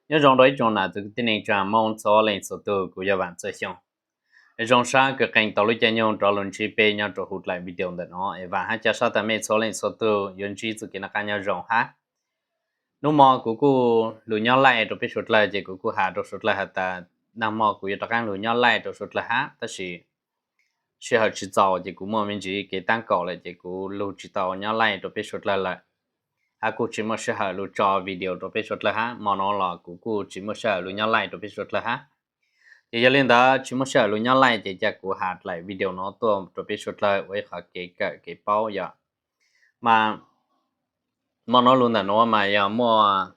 Nyob zoo rau ib tsoom nam txiv kwv tij neej tsa Hmoob txhua leej txhua tug, kuv yog Vam Txawj Xyooj. Zoo sab kws qee tau lub caij nyoog rov lug ntsib peb nyob rau huv dlaim video ntawm no es Vam haj ca sab tas mej txhua leej txhua tug yuav ntsib txuj kev noj qab nyob zoo hab. Hnub mo kuv kuj lug nyob laij rau peb suav dlawg ces kuv kuj has rau suav dlawg has tas nag mo kuv yuav rov qaab lug nyob laij rau suav dlawg hab, tab sis sij hawm tsis txaus ces kuv muaj me ntsis kev taab kaum lawm ces kuv lug tsis tau nyob laij rau peb suav dlawg lawm, hab kuj tsis muaj sij hawm lug tso video rau peb suav dlawg hab. Mo no los kuv kuj tsis muaj sij hawm lug nyob laij rau peb suav dlawg hab. Ces yog li ntawd tsis muaj sij hawm lug nyob laij ces ca kuv has dlaim video no tuaj rau peb suav dlawg ua ib qhov kev kawm kev paub yom. Mas mo no lug ntawm nuav mas yog muaj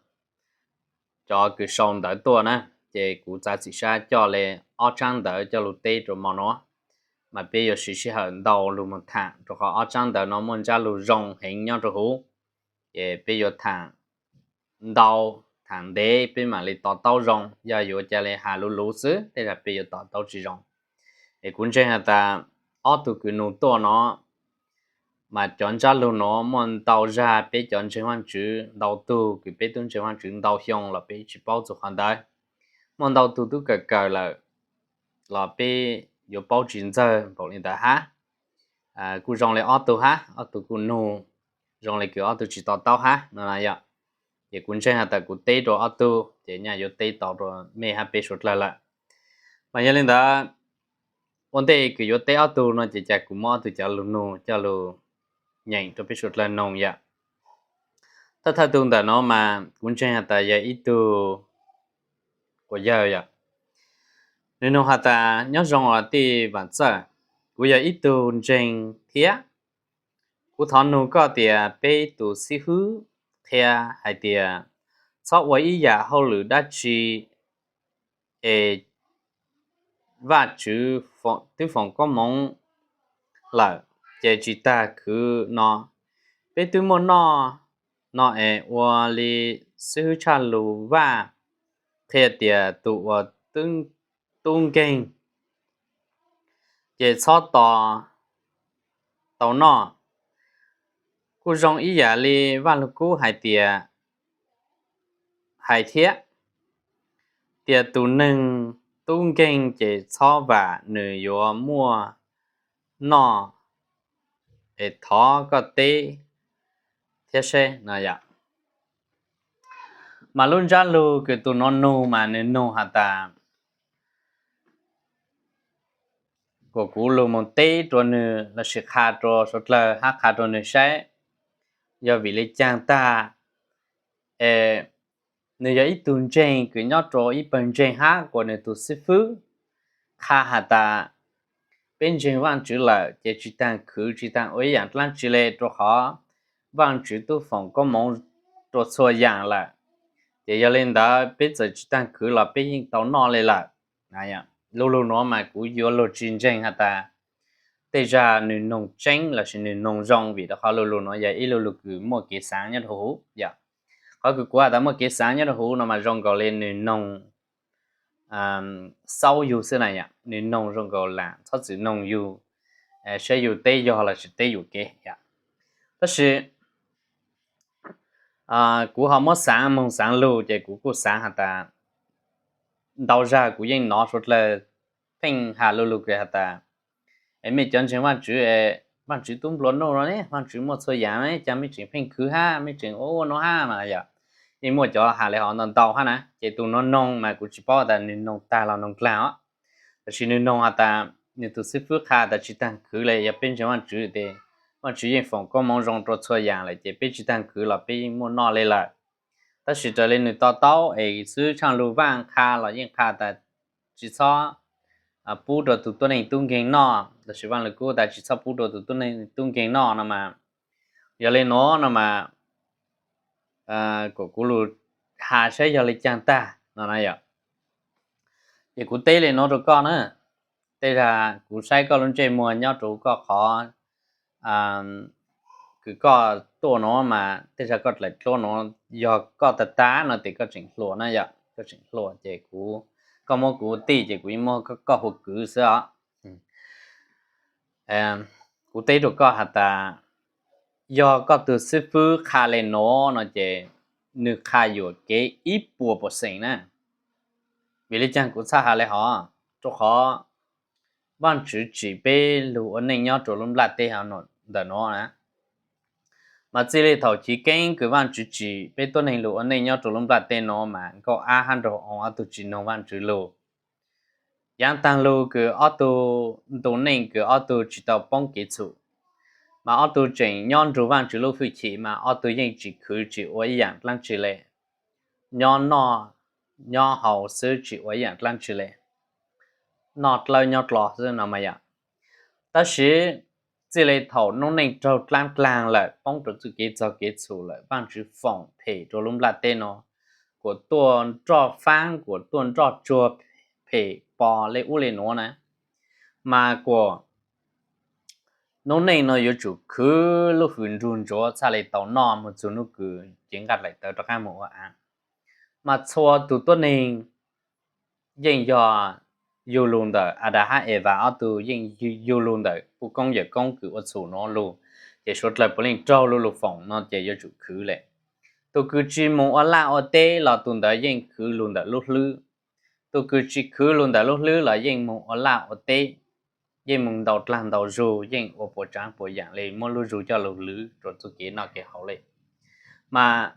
cov kws sau ntawv tuaj na, ces kuv txav txim sab coj le ob tsaab ntawv coj lug teb rau mo no, mas peb yuav siv sij hawm ntau lug moog thaam rau qhov ob tsaab ntawv no muaj ntsab lug zoo heev nyob rau huv. Ces peb yuav thaam ntau, thaam ntev peb mam li to taub zoo, yog yuav ca le has luv luv xwb tej zag peb yuav to taub tsis zoo. Es kuv ntseeg has tas ob tug kws nug tuaj no mas cov ntsab lug no muaj ntau zag peb cov ntseeg Vaajtswv ntau tug kws peb tub ntseeg Vaajtswv ntau xyoo los peb tsis paub txug qhov ntawd. Muaj ntau tug tub kawm kawm lawm los peb yuav paub tsis ntxawg npaum li ntawd hab. Kuj zoo le ob tug hab, ob tug kuj nug zoo le kws ob tug tsis to taub hab no yom. Ces kuv ntseeg has tas kuv teb rau ob tug ces nyaj yuav teb tau rau mej hab peb suav dlawg lawm. Mas yog li ntawd ua ntej kws yuav teb ob tug no ces ca kuv muab ob tug cov lug nug coj lug nyeem rau peb suav dlawg noog yom. Thawj thawj tug ntawm no mas kuv ntseeg has tas yog ib tug quas yawg yom. Nwg nug has tas nyob zoo os tij Vam Txawj, kuv yog ib tug ntseeg thiab. Kuv thov nug koj tias peb tus xib hwb qhia hais tias txhob ua ib yam hauj lwm dab tsi es Vajtswv twb foom koob moov lawm ces tsis tag khwv no, peb twb muaj noj no es ua li xib hwb tshaj lug Vaj qhia tias tus uas tub nkeeg ces txhob tos tau noj. Kuj zoo ib yam li Vaj Lug Kub hais tias, hais thiab tias tus neeg tub nkeeg ces txhob vam nws yuav muaj noj, es thov koj teb thiab seb no yom. Mas lub ntsab lug kws tus no nug mas nws nug has tas kom kuv lug moog teb rua nwg lossis qha rua suav dlawg hab qha rua nwg saib yog vim le caag tag es nwg yog ib tug ntseeg kws nyob rua ib pawg ntseeg hab kuas nwg tug xib fwb qha has tas peb ntseeg Vaajtswv lawm ces tsis taag khwv tsis taag ua ib yaam dlaab tsi le rua qhov Vaajtswv tub foom koob moov rua txhua yaam lawm. Ces yog le ntawd peb txawm tsis taag khwv los peb yeej tau noj le lawm. Lu lug nuav mas kuv yuav lug tsis ntseeg has tas tej zag nwg noog tseeb lossis nwg noog zoo vim rua qhov lu lug nuav yog ib lu lug kws muaj kev xaav nyob rua huv yom. Qhov kws kuv has tas muaj kev xaav nyob rua huv no mas zoo nkaus le nwg noog xaub yug xwb na yom, nwg noog zoo nkaus lam txhob txwm noog yug saib yug teb yog lossis teb yuam kev yom. Tab sis kuv ho muab xaav moog xaav lug ces kuv kuj xaav has tas ntau zag kuv yeej nov suav dlawg pheej has lu lug kws has tas es mej cov ntseeg Vaajtswv, Vaajtswv tub nplua nuj no ne, Vaajtswv muaj txhua yaam ne, caag mej tseem pheej khwv hab mej tseem ua ua nuav hab no yom. Yeej muaj cov has le hov ntau ntau hab na, ces tus nuav noog mas kuv tsis paub tas nwg noog tag los noog dlaag os. Tab sis nwg noog has tas nwg tus xib fwb qha tas tsis taag khwv le, yog peb ntseeg Vaajtswv tes Vaajtswv yeej foom koob moov zoo rua txhua yaam lawm ces peb tsis taag khwv los peb yeej muaj noj le lawm. Tab sis raws le nwg to taub es xib hwb tshaaj lug Vaaj qha los yeej qha tas tsis txhob pub rua tug tuab neeg tub nkeeg noj, lossis Vaaj Lug Kub tas tsis txhob pub rua tug tuab neeg tub nkeeg noj no mas, yog le nuav no mas kom kuv lug has saib yog le caag tag no na yom. Ces kuv teb le nuav rua koj na, tej zag kuv saib koj lub ntsej muag nyob rua koj qhov kws koj tuaj nuav mas tej zag koj dlaim dluab nuav yog koj tag tag no tes koj tseem hluas na yom, koj tseem hluas ces kuv, koj muab kuv tij ces kuv yeej muab koj hu kwv xwb os. Kuv teb rua koj has tas yog koj tug xib fwb qha le nuav no ces nws qha yuam kev ib puas pawv xees na. Vim li cas kuv txhaj has li hov? Rau qhov Vaajtswv tsim peb lug ua neej nyob rua lub nplaj teb hov ntawm nuav na. Mas txij li thaum chiv keeb kws Vaajtswv tsim peb tuab neeg lug ua neej nyob rua lub nplaj teb nuav mas Nkauj Ab hab Nraug Oo ob tug tsi noog Vaajtswv lug. Yaav taag lug kws ob tug ntu neej kws ob tug tsi tau poob kev txhum, mas ob tug tseem nyob nrug Vaajtswv lub fwj chim mas ob tug yeej tsi khwv tsi ua ib yaam dlaab tsi le. Nyob noj nyob haus xwb tsi ua ib yaam dlaab tsi le. Noj dlawb nyob dlo xwb no mas yom. Tab sis txij li thaum noob neej raug dlaab dlaag lawm, poob rua txuj kev txog kev txhum lawm, Vaajtswv foom phem rua lub nplaj teb nuav, kuas tuaj nroj faab, kuas tuaj nroj tsuag phem pos le ub le nuav na, mas kuas noob neej nuav yuav tsum khwv lub hws nrug ntsuav txhaj le tau noj moog txug nub kws cev nqaj dlaim tawv rov qaab moog ua aav. Mas txhua tug tuab neeg yeej yog yug lug ntawm Adas hab Evas ob tug yeej yug lug ntawm puj koob yawm koob kws ua txhum nuav lug, ces suav dlawg puav leej raug lub lug foom no ces yuav tsum khwv le. Tug kws tsi moog ua laj ua teb los tug ntawd yeej khwv lug ntawm lub hlwb. Tug kws tsi khwv lug ntawm lub hlwb los yeej moog ua laj ua teb, yeej moog ntaus dlaag ntaus zug, yeej ua puas tsaav puas yaam le, muab lub zug coj lug lwv rua txuj kev noj kev haus le. Mas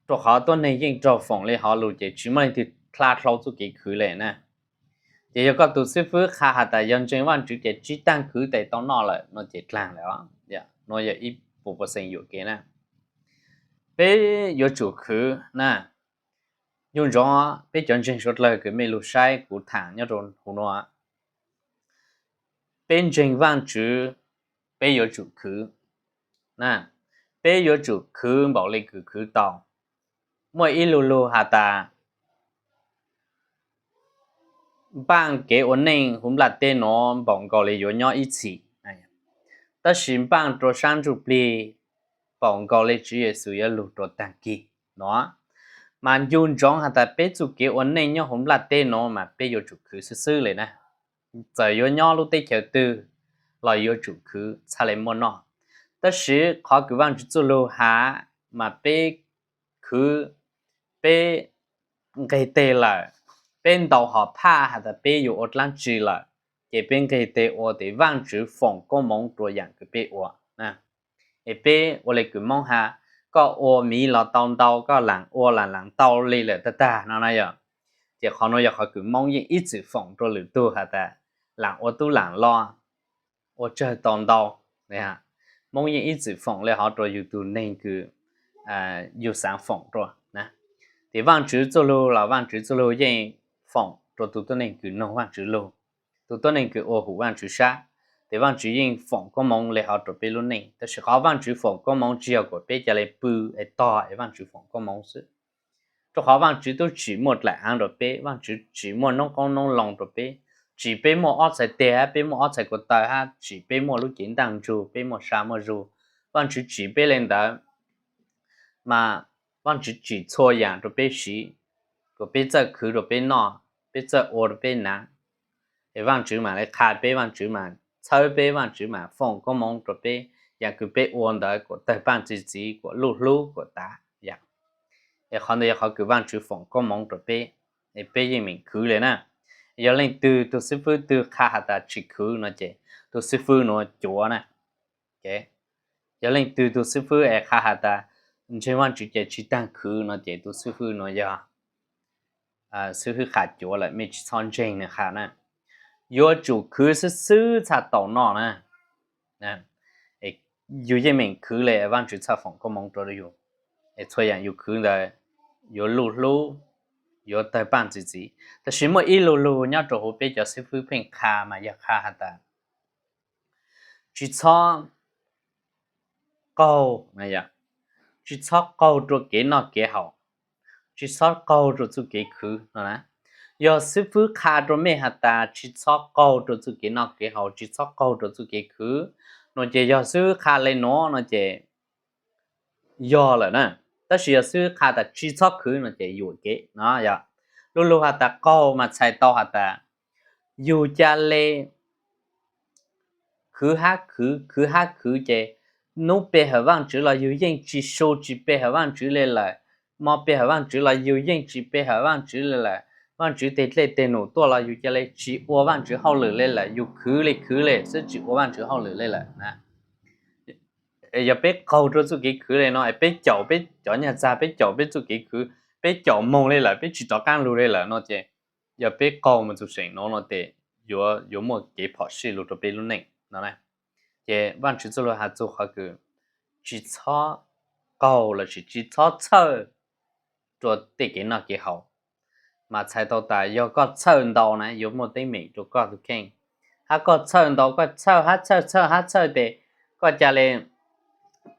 rua qhov tuab neeg yeej raug foom le hov lug ces tsi muaj leej twg dlha dlhau txuj kev khwv le na. Ces yog koj tug xib fwb qha has tas yog ntseeg Vaajtswv ces tsi taag khwv tes tau noj lawm no ces dlaag lawm os. Nuav yog ib puas pawv xees yuam kev na. Peb yuav tsum khwv na. Nyuj ntsoov peb cov ntseeg suav dlawg kws mej lug saib kuv thaam nyob rua huv nuav, peb ntseeg Vaajtswv, peb yuav tsum khwv. Peb yuav tsum khwv npaum le kws khwv tau. Muaj ib lu lug has tas, npaaj kev ua neej huv nplaj teb nuav npaum nkaus le yuav nyob ib txhis, tab sis npaaj rua saab ntsuj plig npaum nkaus le Tswv Yexus yuav lug rua taag kis no. Mas ncu ntsoov has tas peb txuj kev ua neej nyob huv nplaj teb nuav mas peb yuav tsum khwv xwb xwb le na. Txawm yuav nyob lub teb chaws twg los yuav tsum khwv txhaj le muaj noj. Tab sis qhov kws Vaajtswv txuj lug has mas peb khwv, peb nqeg teg lawm, peb ntaus hom phaj has tas peb yuav ua dlaab tsi lawm, ces peb nqeg teg ua tes Vaajtswv foom koob moov rua yaam kws peb ua. Es peb ua le kws Moob has, koj ua miv los tau ntau, koj laam ua laam laam tau li lawm tag tag no na yog. Ces qhov nuav yog qhov kws Moob yeej ib txwm foom rua lwm tug has tas laam ua tub laam lo, ua tsawg tau ntau. Moob yeej ib txwm foom le hov rua yug tug neeg kws yug xaav foom rua na. Ces Vaajtswv txuj lug los Vaajtswv txuj lug yeej foom rua tug tuab neeg kws noog Vaajtswv lug, tug tuab neeg kws ua hum Vaajtswv sab. Ces Vaajtswv yeej foom koob moov le hov rua peb lub neej, tab sis qhov Vaajtswv foom koob moov tsi yog kuas peb ca le pw es tog es Vaajtswv foom koob moov xwb. Rua qhov Vaajtswv tub tsim muaj dlaim aav rua peb, Vaajtswv tsim muaj noob qoob noob loo rua peb, tsim peb muaj ob txhais teg hab peb muaj ob txhais ko taw hab tsim peb muaj lub cev ntaaj ntsug, peb muaj sa muaj zug. Vaajtswv tsim peb le ntawd, mas Vaajtswv tsim txhua yaam rua peb siv, kuas peb txawj khwv rua peb noj, peb txawj ua rua peb naav. Es Vaajtswv mam le qha peb, Vaajtswv mam txhawb peb, Vaajtswv mam foom koob moov rua peb, yaam kws peb ua ntawd kuas tawg paaj txi txiv, kuas luj hlub, kuas tav yaam. Es qhov ntawd yog qhov kws Vaajtswv foom koob moov rua peb, es peb yeej meem khwv le na. Yog leej twg tug xib fwb twg qha has tas tsi khwv no ces tug xib fwb nuav cuav na. Yog leej twg tug xib fwb es qha has tas ntseeg Vaajtswv ces tsi taag khwv no ces tug xib fwb nuav yog xib fwb qha cuav lawm, mej tsi txhob ntseeg nwg qha na. Yuav tsum khwv xwb xwb txhaj tau noj na. Yug yeej meem khwv le Vaajtswv txhaj foom koob moov rua yug. Es txhua yaam yug khwv ntawd yuav luj hlub, yuav tawg paaj txi txiv. Tab sis muaj ib lu lug nyob rua huv peb cov xib fwb pheej qha mas yog qha has tas tsi txhob qaug, tsi txhob qaug rua kev noj kev haus, tsi txhob qaug rua txuj kev khwv no na. Yog xib fwb qha rua mej has tas tsi txhob qaug rua txuj kev noj kev haus, tsi txhob qaug rua txuj kev khwv no ces yog xib fwb qha le nuav no ces yog lawm na. Tab sis yog xib fwb qha tas tsi txhob khwv no ces yuam kev no. Yog lu lug has tas qaug mas txhais tau has tas yug ca le khwv hab khwv, khwv hab khwv ces Hnub pe hawm Vaajtswv los yug yeej tsi su tsi pe hawm Vaajtswv le lawm, mo pe hawm Vaajtswv los yug yeej tsi pe hawm Vaajtswv le lawm, Vaajtswv teg dlej teg num tuaj los yug ca le tsi ua Vaajtswv hauj lwm le lawm, yug khwv le khwv le xwb tsi ua Vaajtswv hauj lwm le lawm na. Yog peb qaug rua txuj kev khwv le no, peb caum peb cov nyaj txag, peb caum peb txuj kev khwv, peb caum moog le lawm, peb tsi rov qaab lug le lawm no ces, yog peb qaug moog txug seem nuav no tes yuav, yuav muaj kev phom sij lug rua peb lub neej no. Ces Vaajtswv txuj lug has txug qhov kws tsi txhob qaug lossis tsi txhob txhawj rua tej kev noj kev haus. Mas txhais tau tas yog koj txhawj ntau na yuav muaj teeb meem rua koj tug kheej. Hab koj txhawj ntau, koj txhawj hab txhawj txhawj hab txhawj tes koj ca le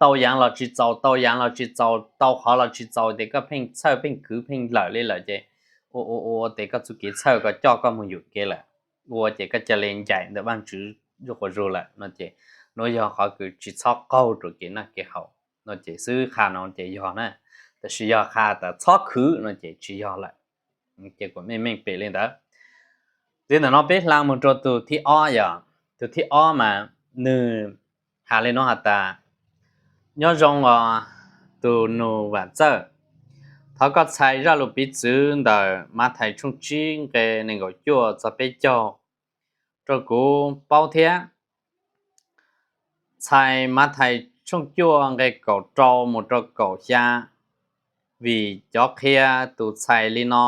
tau yaav los tsi txaus, tau yaav los tsi txaus, tau qhov los tsi txaus tes koj pheej txhawj pheej khwv pheej lawm le lawm ces ua ua ua tes koj txuj kev txhawj ko coj koj moog yuam kev lawm, ua ces koj ca le ncaim ntawm Vaajtswv zuj quas zug lawm no ces nuav yog qhov kws tsi txhob qaug rua kev noj kev haus no ces xwb qha no ces yog na, tab sis yog qha tas txhob khwv no ces tsi yog lawm. Ces kuas meej meej pem le ntawd. Txij ntawm no peb hla moog rua tug thib ob yog, tug thib ob mas nwg has le nuav has tas, nyob zoo os tug nug Vam Txawj, thov koj txhais zaj lug piv txwv ntawm Mathais tshooj tsib nqe nees nkaum cuaj txog peb caug rua kuv paub thiab. Txhais Mathais tshooj cuaj nqe kaum rau mus rau kaum xya, vim cov qhia tus txhais le no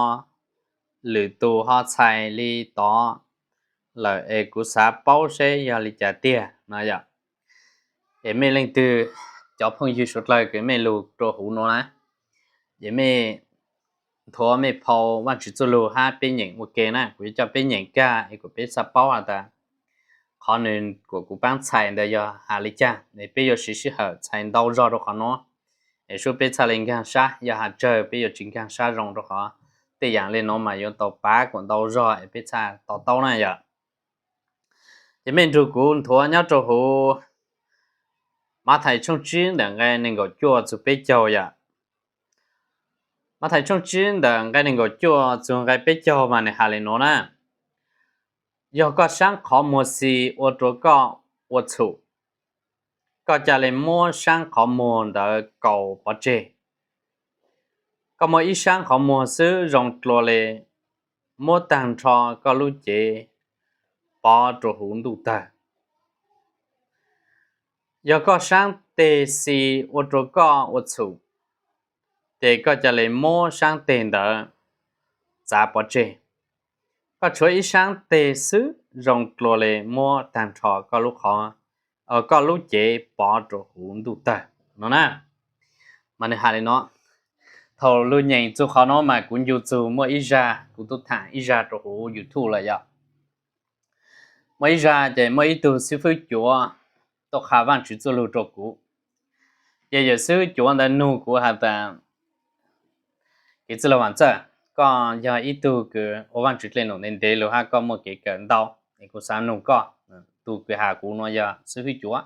lwm tus ho txhais le tod lawm es kuv xav paub seb yog le caag tiag no yom. Es mej leej twg, cov phooj ywg suav dlawg kws mej lug rua huv nuav na, ces mej nthuav mej phau Vaajtswv txuj lug hab peb nyeem ua ke na, kuv yuav coj peb nyeem kag es kuas peb txhaj paub has tas qhov nwg kuas kuv paab txhais ntawd yog has le caag, peb yuav siv sij hawm txhais ntau zog rua qhov nuav, es sub peb txhaj le nkaag sab, yog has tsawg peb yuav tsi nkaag sab zoo rua qhov tej yaam le nuav mas yuav tau pav kuas ntau zog es peb txhaj to taub na yom. Ces mej nrug kuv nthuav nyob rua huv Mathais tshooj tsib ntawm nqe nees nkaum cuaj txug peb caug yom. Mathais tshooj tsib ntawm nqe nees nkaum cuaj txug nqe peb caug mas nwg has le nuav na, yog koj saab qhov muag xi ua rua koj ua txhum, koj ca le muab saab qhov muag ntawd kaus pov tseg. Koj muaj ib saab qhov muag xwb zoo dlua le muab taag nrho koj lub cev pov rua huv ntuj tawg. Yog koj saab teg xi ua rua koj ua txhum, ces koj ca le muab saab teg ntawd txav pov tseg. Koj tshuav ib saab teg xwb zoo dlua le muab taag nrho koj lub qhov, koj lub cev pov rua huv ntuj tawg no na. Mas nwg has le nuav, thaum lug nyeem txug qhov nuav mas kuv ncu txug muaj ib zag kuv tub thaam ib zag rua huv YouTube lawm yom. Muaj ib zag ces muaj ib tug xib fwb cuav tuaj qha Vaajtswv txuj lug rua kuv. Ces yawm xib fwb cuav ntawd nug kuv has tas, kev txwj laug Vaam Txawj, koj yog ib tug kws ua Vaajtswv dlej num ntev ntev lug hab koj muaj kev kawm ntau, es kuv xaav nug koj, tug kws has kuv nuav yog xib fwb cuav.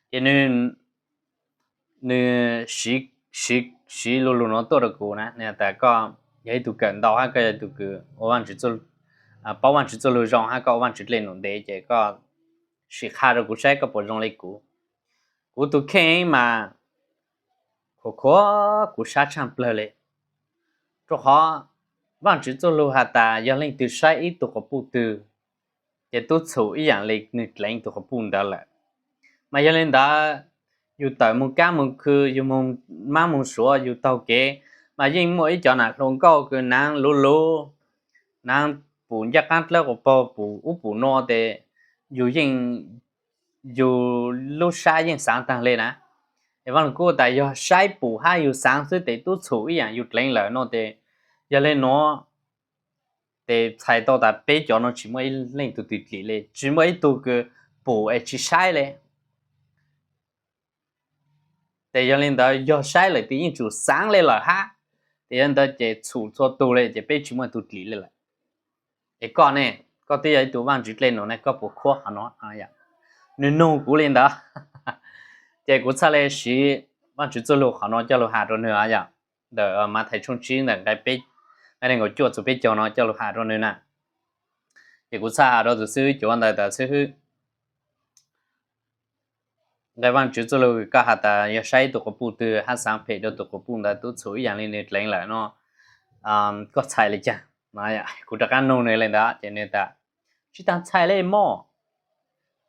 Ces nwg, nwg siv, siv, siv lu lug nuav tuaj rua kuv na, nwg has tas koj yog ib tug kawm ntau hab koj yog ib tug kws ua Vaajtswv, paub Vaajtswv txuj lug zoo hab koj ua Vaajtswv dlej num ntev ces koj sim qha rua kuv saib koj puas zoo le kuv. Kuv tug kheej mas khuam khuam kuv sab tshaaj plawg le, rua qhov Vaajtswv txuj lug has tas yog leej twg saib ib tug quas puj twg, ces tub txhum ib yaam le nwg dleev tug quas puj ntawd lawm. Mas yog le ntawd, yug tawm moog kaab moog khw, yug moog mab moog suav, yug taug kev, mas yeej muaj ib cov nam hluas nkauj kws naav luv luv, naav pum ncaaj qaab dlawb quas paug, pum ub pum nuav tes yug yeej, yug lub sab yeej xaav taag le na. Es Vaaj Lug Kub tas yog saib pum hab yug xaav xwb tes tub txhum ib yaam yug dleev lawm no tes, yog le nuav tes txhais tau tas peb cov nuav tsis muaj ib leej tug twg dlim le, tsis muaj ib tug kws pum es tsis saib le. Tes yog le ntawd yog saib lawm tes yeej tsum xaav le lawm hab, tes yog le ntawd ces txhum txhua tug le ces peb tsis muaj tug dlim le lawm. Es koj ne, koj twb yog ib tug Vaajtswv dlej num ne, koj puas khuab qhov nuav? Nwg nug kuv le ntawd, ces kuv txhaj le siv Vaajtswv txuj lug qhov nuav coj lug has rua nwg yom. Ntawm Mathais tshooj tsib ntawm nqe peb, nqe nees nkaum cuaj txug peb caug no coj lug has rua nwg na. Ces kuv txhaj has rua tus xib hwb cuav ntawd tas, xib hwb, nqe Vaajtswv txuj lug koj has tas yog saib ib tug quas puj twg hab xaav phem rua tug quas puj ntawd tub txhum ib yaam le nwg dleev lawm no, koj txhais le caag? Kuv rov qaab nug nwg le ntawd ces nwg tas, tsi taag txhais le mog.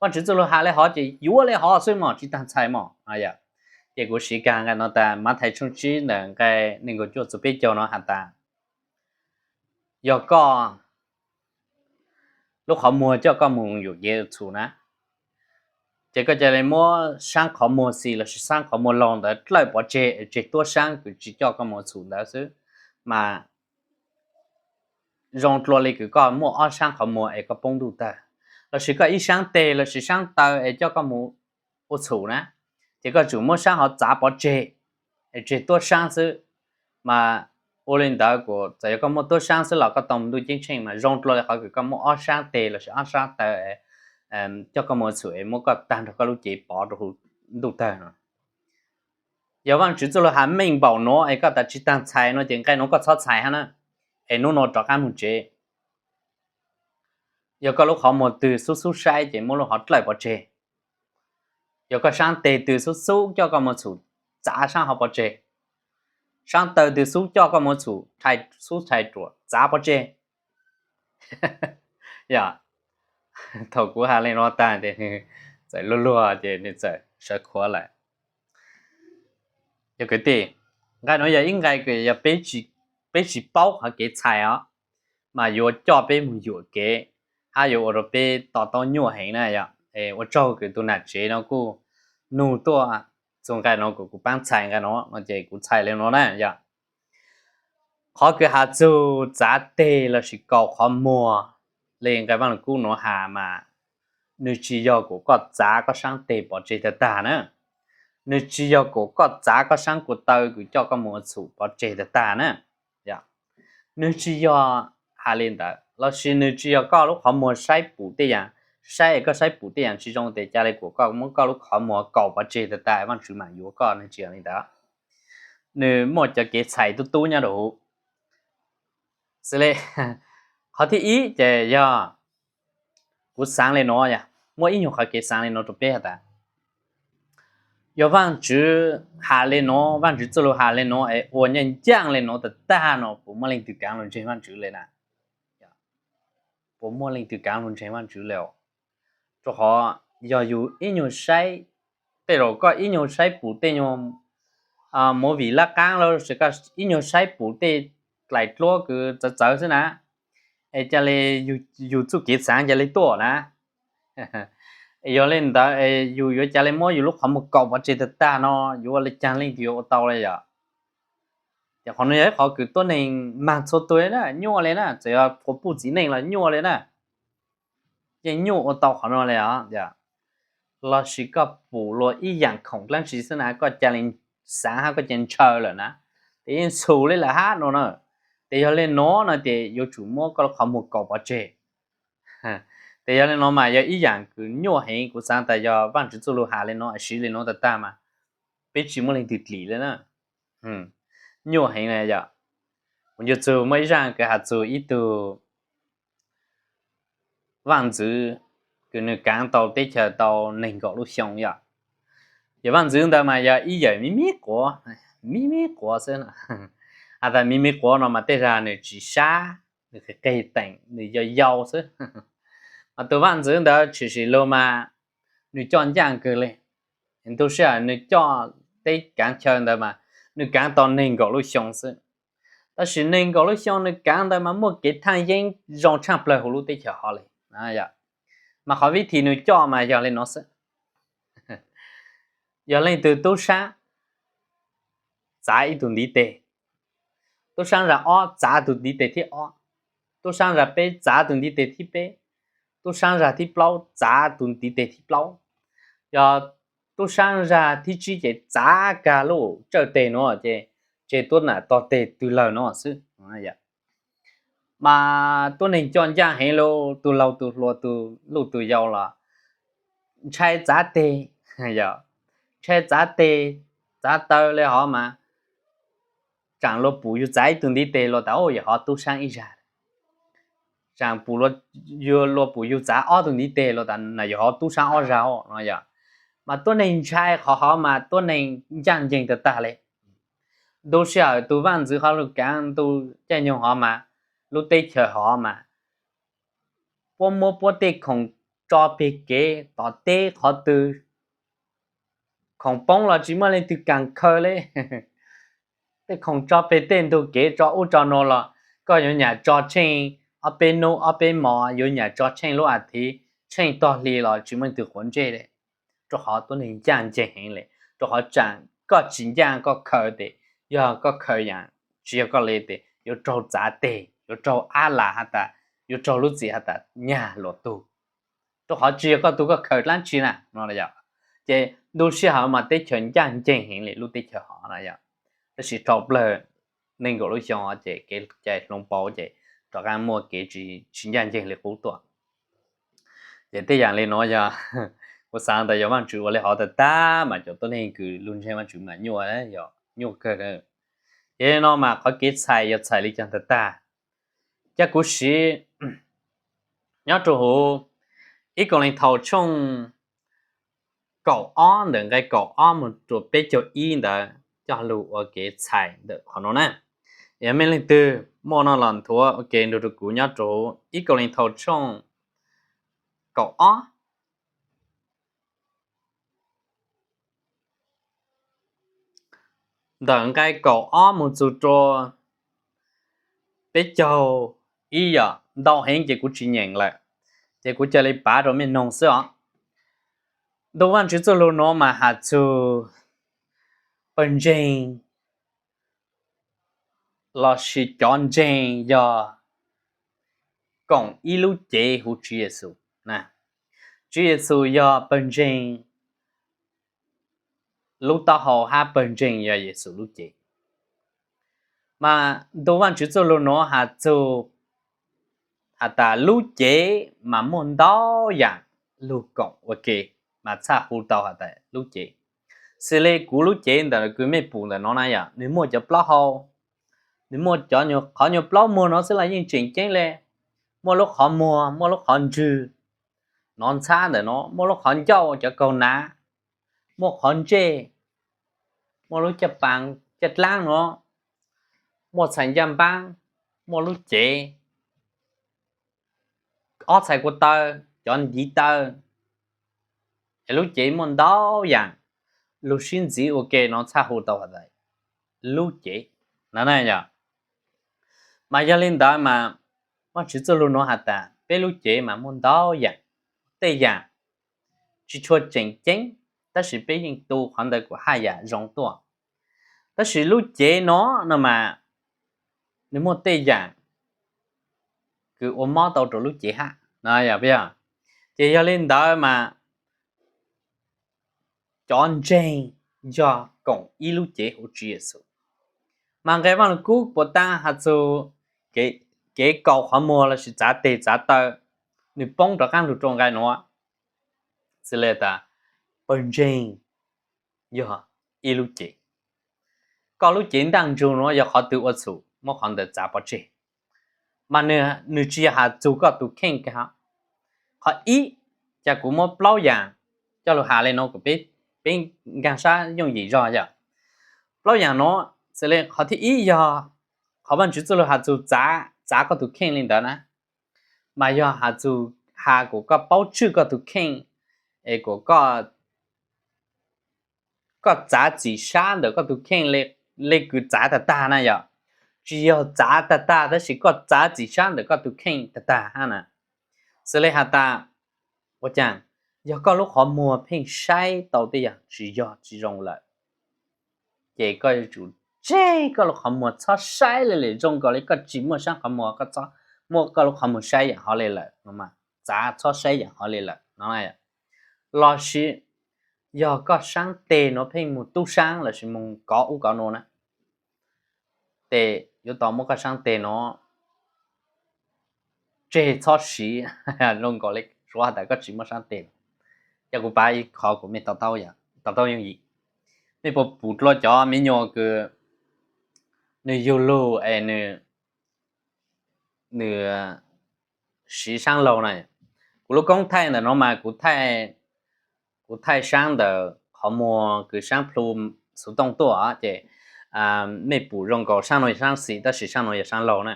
Vaajtswv txuj lug has le hov ces yuav le hov xwb mog, tsi taag txhais mog. Ces kuv siv kag nqe no tas Mathais tshooj tsib ntawm nqe neeg nkaum cuaj txug peb caug no has tas, yog koj lub qhov muag coj koj moog yuam kev txhum na, ces koj ca le muab saab qhov muag xis lossis saab qhov muag laug ntawd dlawj pov tseg es tseg tuab saab kws tsi coj koj moog txhum ntawd xwb, mas zoo dlua le kws koj muaj ob saab qhov muag es koj poob ntuj tawg, lossis koj ib saab teg lossis saab taw es coj koj moog ua txhum na, ces koj tsum muab saab hov txav pov tseg es tseg tuab saab xwb. Mas ua le ntawd kuj txawm yog koj muaj tuab saab xwb los koj tau moog ntuj ceeb tsheej mas zoo dlua le qhov kws koj muaj ob saab teg lossis ob saab taw coj koj moog ua txhum es muab koj taag nrho koj lub cev pov rua huv ntuj tawg no. Yog Vaajtswv txuj lug has meej npaum nuav es koj tas tsi taag txhais no ces nqe nuav koj txhob txhais hab na, es nub nua rov qaab moog tsev. Yog koj lub qhov muag twg xub xub saib ces muab lub hov dlawj pov tseg. Yog koj saab teg twg xub xub coj koj moog txhum, txav saab hov pov tseg. Saab taw twg xub coj koj moog txhum, xub rhais ruam txav pov tseg. Yog, thaum kuv has le nuav tag ces nwg txawm luag luag ces nwg txawm sawv qhuav lawm. Yog kwv tij, nqe nuav yog ib nqe kws yog peb tsi paub qhov kev txhais os, mas yuav coj peb moog yuam kev, hab yuav ua rua peb to taub nyuaj heev na yog. Ua tsaug kws tug nam tsev no kuj nug tuaj txug nqe nuav kuas kuv paab txhais nqe nuav no ces kuv txhais le nuav na yog. Qhov kws has txug txav teg lossis kaus qhov muag le nqe Vaaj Lug Kub nuav has mas nwg tsi yog kuas koj txav koj saab teg pov tseg tag tag na, nwg tsi yog kuas koj txav koj saab kuas taw kws coj koj moog ua txhum pov tseg tag tag na. Nwg tsi yog has le ntawd, lossis nwg tsi yog koj lub qhov muag saib pum tej yaam, saib es koj saib pum tej yaam tsi zoo tes ca le kuas koj muab koj lub qhov muag kaus pov tseg tag tag Vaajtswv maam yuav koj, nwg tsi yog le ntawd. Nwg muaj cov kev txhais tub tub nyob rua huv. Xws le qhov thib ib ces yog kuv xaav le nuav, muaj ib nyuag qhov kev xaav le nuav rua peb has tas, yog Vaajtswv has le nuav, Vaajtswv txuj lug has le nuav es ua ncaaj ncaaj le nuav tag tag no puas muaj leej twg kaav lug ntseeg Vaajtswv le na? Puas muaj leej twg kaav lug ntseeg Vaajtswv le? Rua qhov yog yug ib nyuag saib, tej zaum koj ib nyuag saib pum tej nyuag movie lab qaab lossis koj ib nyuag saib pum tej dlaim dluab kws txawv txawv xwb na, es ca le yug txuj kev xaav ca le tuaj na. Yog le ntawd yug yuav ca le muab yug lub qhov muag kaus pov tseg tag tag no, yuav ua le caag leej twg yuav ua tau le yom? Ces qhov nuav yog ib qhov kws tuab neeg maag txhua tug na, nyuaj le na, txawm yog quas puj txiv neej los nyuaj le na. Yeej nyuaj ua tau qhov nuav le os. Lossis koj pum luag ib yaam khoom dlaab tsi xwb na koj ca le xaav hab koj ca ntshaw lawm na, ces yeej txhum le lawm hab no na. Ces yog le nuav no ces yuav tsum muab koj lub qhov muag kaus pov tseg. Ces yog le nuav mas yog ib yaam kws nyuaj heev, kuv xaav tas yog Vaajtswv txuj lug has le nuav, siv le nuav tag tag mas peb tsi muaj leej twg dlim le na. Nyuaj heev na yom. Kuv nco txug muaj ib zaaj kws has txug ib tug vaaj ntxwv kws nwg kaav tau teb chaws tau neeg nkaum lub xyoo yom. Yog vaaj ntxwv ntawd mas yog ib yawm me me quav, me me quav xwb. Has tas me me quav no mas tej zag nwg tsis sab, nwg qig qig teem, nwg yau yau xwb. Mas tus vaaj ntxwv ntawd tshwm sim lug mas nwg coj ncaaj kawg le. Ntu sij hawm nwg coj teb kaav chaw ntawd mas nwg kaav tau neeg nkaum lub xyoo xwb. Tab sis neeg nkaum lub xyoo nwg kaav ntawd mas muaj kev thaaj yeeb zoo tshaaj plawg huv lub teb chaws hov le. Mas qhov vib thim nwg coj mas yog le nuav xwb. Yog leej twg tub saab txav ib tug ntiv teg, tub saab zag ob txav tug ntiv teg thib ob, tub saab zag peb txav tug ntiv teg thib peb, tub saab zag thib plaub txav tug ntiv teg thib plaub, yog tub saab zag thib tsib ces txav kag lub tsawj teg nuav ces tseg tuab nam tog teg twg lawm nuav xwb. Mas tuab neeg coj ncaaj heev, lub tug laug tug hluas tug luj tug yau los ntshai txav teg, ntshai txav teg txav taw le hov mas tsaam luag pum yug txav ib tug ntiv teg luag tas yog hov tub saab ib zag, tsaam pum, luag pum yug txav ob tug ntiv teg luag tas na yog hov tub saab ob zag no yom. mas tuab neeg ntshai qhov hov mas tuab neeg ncaj ncees tag tag li. Ntu sij hawm tus vaj ntxwv hov lug kaav ntu caij nyoog hov mas lub teb chaws hov mas puab muab puab tej khoom tso peg kev tom teb qhov twg, khoom poob los tsis muaj leej twg kaas khaws li. Tej khoom tso peg tej ntug kev tso ub tso nuav los koj yuav nyam tso tsheej ob peb nub ob peb mos, yuav nyam tso tsheej lub as thiv, tsheej tog hli los tsis muaj leej twg quav ntsej li. Rua qhov tuab neeg ncaj ncees heev li, rua qhov tsaam koj tsis ncaj koj khaws tes, yog koj khaws yaam tsis yog koj li tes yuav raug txav teg, yuav raug ab las has tas yuav raug lub txim has tas nyag luas tug, rua qhov tsis yog koj tug koj khaws dlaab tsi na no yom. Ces ntu sij hawm mas teb chaws ncaj ncees heev li lub teb chaws hov no yom. Tab sis dhau plawg nees nkaum lub xyoo ces kev cai hloov pauv ces rov qaab muaj kev tsis ncaj ncees li qub tuaj. Ces tej yaam li nuav yog kuv xaav tas yog Vaajtswv ua li hov tag tag mas cov tuab neeg kws lug ntseeg Vaajtswv mas nyuaj, yog nyuaj kawg. Ces no mas qhov kev txhais yog txhais li caag tag tag. Ca kuv siv nyob rua huv ib Kauleethaus tshooj kaum ob ntawm nqai kaum ob moog rua peb caug ib ntawd coj lug ua kev txhais ntawm qhov nuav na. Yog mej leej twg muaj no los nthuav ua ke nrug rua kuv nyob rua huv ib Kauleethaus tshooj kaum ob ntawm nqai kaum ob moog txug rua peb caug ib yom. Ntau heev ces kuv tsis nyeem lawm, ces kuv ca le pav rua mej noog xwb os. Ntu Vaajtswv txuj lug nuav mas has txug pawg ntseeg lossis cov ntseeg yog koom ib lub cev huv Tswv Yexus. Tswv Yexus yog pawg ntseeg lub taub hau hab pawg ntseeg yog Yexus lub cev. Mas ntu Vaajtswv txuj lug nuav has txug has tas lub cev mas muaj ntau yaam lug koom ua ke mas txhaj hu tau has tas lub cev. Xws le kuv lub cev ntawm kws mej pum ntawm no na yom, nwg muaj cov plaub hau, nwg muaj cov qhov nyuag plaub muag no xwb los yeej tseem ceeb le. Muaj lub qhov muag, muaj lub qhov ntswg, nov ntxhab ntawm no, muaj lub qhov ncauj cov kaug nav, muaj qhov ntsej, muaj lub caj paav caj dlaab no, muaj txhais ncaj npaab, muaj lub cev, ob txhais ko taw, cov ntiv taw, es lub cev muaj ntau yaam lug sib ntxiv ua ke no txhaj hu tau has tas lub cev no na yom. Mas yog li ntawd mas Vaajtswv txuj lug nuav has tas peb lub cev mas muaj ntau yaam, tej yaam tsis tshua tseem ceeb, tab sis peb yeej tu qhov ntawd kuas haj yam zoo tuaj. Tab sis lub cev no, no mas nwg muaj tej yaam kws ua mob tau rua lub cev hab no yog. Ces yog li ntawd mas cov ntseeg yog koom ib lub cev huv Tswv Yexus. Mas nqe Vaaj Lug Kub puas taag has txug kev kaus qhov muag lossis txav teg txav taw, nwg poob rov qaab lug rua nqe nuav. Xws le tas pawg ntseeg yog ib lub cev. Koj lub cev ntaaj ntsug nuav yog qhov twg ua txhum muab qhov ntawd txav pov tseg. Mas nwg tsis yog has txug koj tug kheej kag. Qhov ib, ca kuv muab plaub yaam coj lug has le nuav kuas peb nkaag sab yooj yim zog yom. Plaub yaam nuav, xws le qhov thib ib yog qhov Vaajtswv txuj lug has txug txav, txav koj tug kheej le ntawd na, mas yog has txug has kuas koj paub tswj koj tug kheej, es kuas koj txav txim sab ntawm koj tug kheej le kws txav tag tag na yom. Tsis yog txav tag tag tab sis koj txav txim sab ntawm koj tug kheej tag tag hab na. Xws le has tas, ua caag, yog koj lub qhov muag pheej saib tau tej yaam tsis yog tsis zoo lawm, ces koj yuav tsum tseg koj lub qhov muag txhob saib le lawm. Zoo nkaus le koj tsis muaj saab qhov muag, koj txhob muab koj lub qhov muag saib yaam hov le lawm no, txav txhob saib yaam hov le lawm no. Lossis yog koj saab teg nuav pheej moog tub saab lossis moog kov ub kov nuav na, ces yuav tau muab koj saab teg nuav tseg txhob siv. Zoo nkaus le suav has tas koj tsis muaj saab teg. Yog kuv pav ib qhov kuas mej to taub yooj yim. Mej puas pum dlua cov miv nyuas kws nwg yug lug es nwg siv saab laug na? Kuv lub koob thaij ntawm nuav mas kuv thaij kuv thaij saab ntawm qhov muag kws saab plhu xuv tooj tuaj ces mej pum zoo nkaus saab no yog saab xis tab sis saab no yog saab laug na,